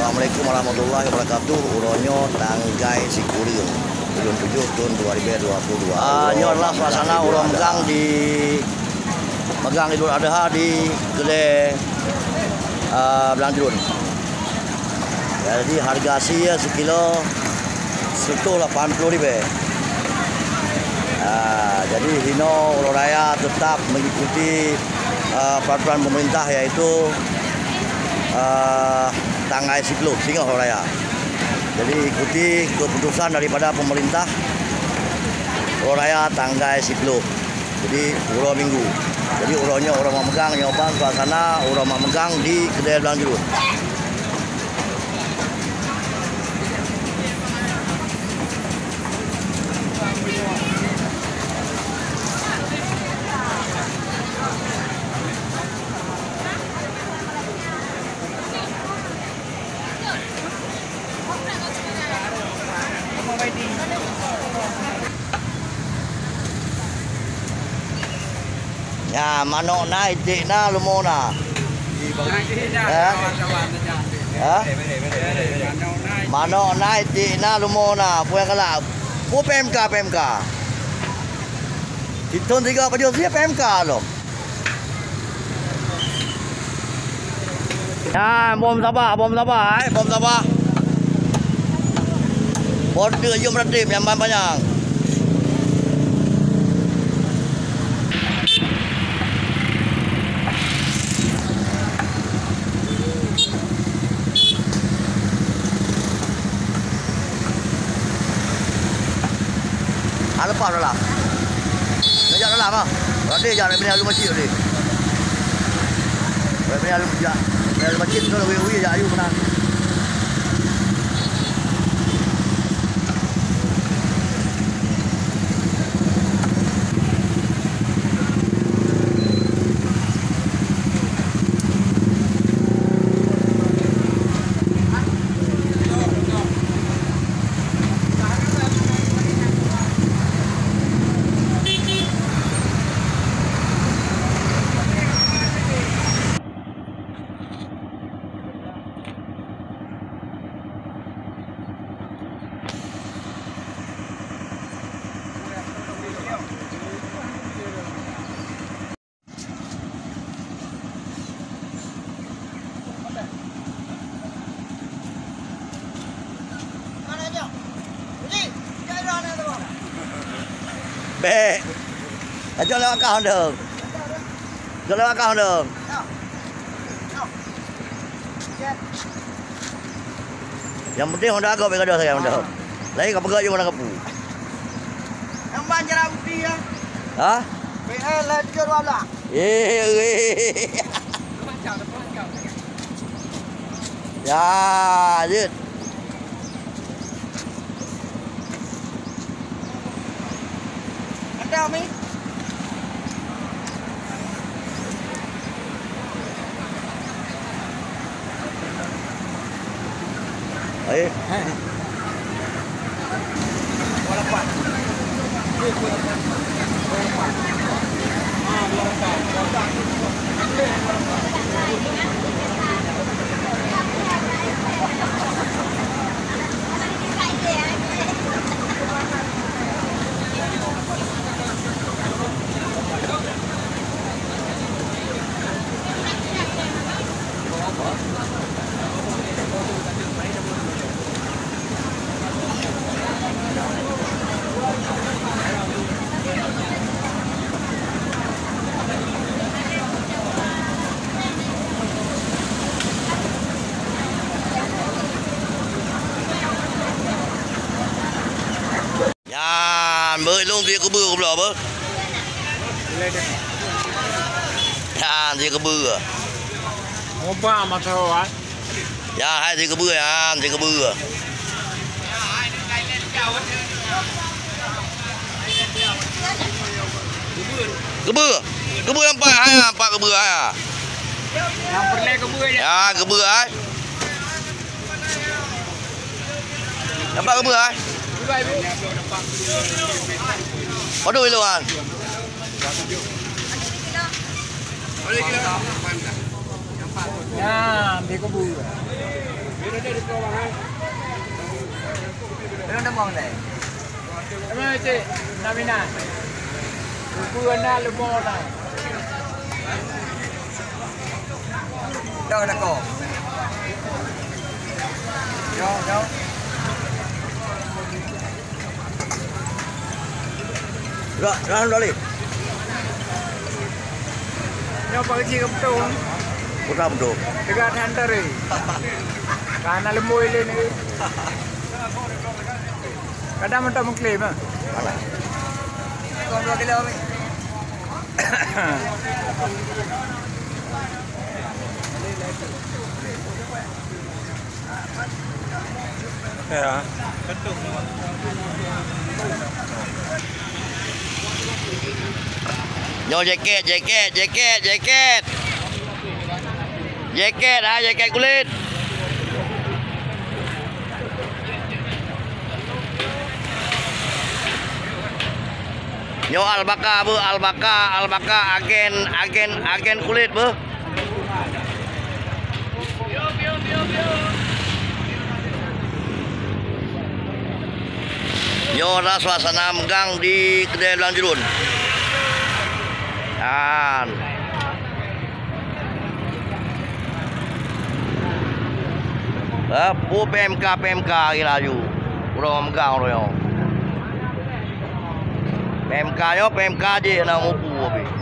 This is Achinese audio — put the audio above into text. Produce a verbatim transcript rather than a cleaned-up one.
Assalamualaikum warahmatullahi wabarakatuh. Uroe nyoe tanggai sikureueng buleuen tujoh thôn dua ribu dua puluh dua. Ah, nyoe adalah suasana uroe meugang di, meugang Idul Adha di keudè, ah, Blang Jruen. Jadi harga sie sikilo seratus lapan puluh ribèe. Ah, jadi hino uroe raya tetap mengikuti, ah, peraturan pemerintah, yaitu, ah, tanggai siploh singoh uroe raya. Jadi ikuti keputusan daripada pemerintah, uroe raya tanggai siploh. Jadi uroe minggu. Jadi uroe nyoe uroe mak meugang, nyoe ban suasana uroe mak meugang di keudè Blang Jruen. Nyan, manok na, iték na, leumo na. Eh? Eh? Manok na, iték na, leumo na. Peue nyang galak? Peue P M K, P M K? Sithôn sigoe pajoh sie P M K lom. Nyan, bom sabah, bom sabah, eh, bom sabah. Bom tu yum ratim nyang ban panyang. Ah, leupah dalam. Neujak dalam ah. Tadi jak, rot binéh aleue masjid tadi. Rot binéh aleue jak. Binéh aleue masjid tu lagèe ui jak ayue meunan. Bèk. Ajok lewat kah, Dong. Ajok lewat kah, Dong. Nyang penting honda agam bèk gadoh sagai honda. Laén ka peugah jeuet meunan kapu. Nyang ban jarak uti ya. Ha? P L lah tujuh dua belas. Eh, eh. Ya, jeuet. Ada, Mi? Hai. Nyan, beuh lôn sie keubeue keubloe beuh. Nyan, sie keubeue. Ubah masa awai. Nyan, hai sie keubeue, nyan, sie keubeue. Keubeue. Keubeue empat, hai, empat keubeue, hai. Nyang peureulèe keubeue je. Ya, keubeue, hai. Nampak ke buah, eh? Padum kilo, kan? Ya, ambil ke buah. Belum tembong deh. Apa cik? Namina. Lupa anak lupa orang. Dah nak kau. Yo, yo. Dah, dah, dah, Li. Nyoe Pak Haji ke beutôi? Bukan betul. Dekat hantar eh. Karena lembui lé ni. Kadang minta mengklaim ah. Mana? Kau dua kilo ni. Ya. Nyoe jaket, jaket, jaket, jaket. Jaket, ha, jaket kulit. Nyoe Al-Baka beuh, Al-Baka, Al-Baka, agen, agen, agen kulit beuh. Nyoe adalah suasana meugang di keudè Blang Jurôn. Nyan. Eh, peue P M K, P M K lagi laju. Ureueng meugang ureueng nyoe. P M K nyoe, P M K jih na mupu abéh.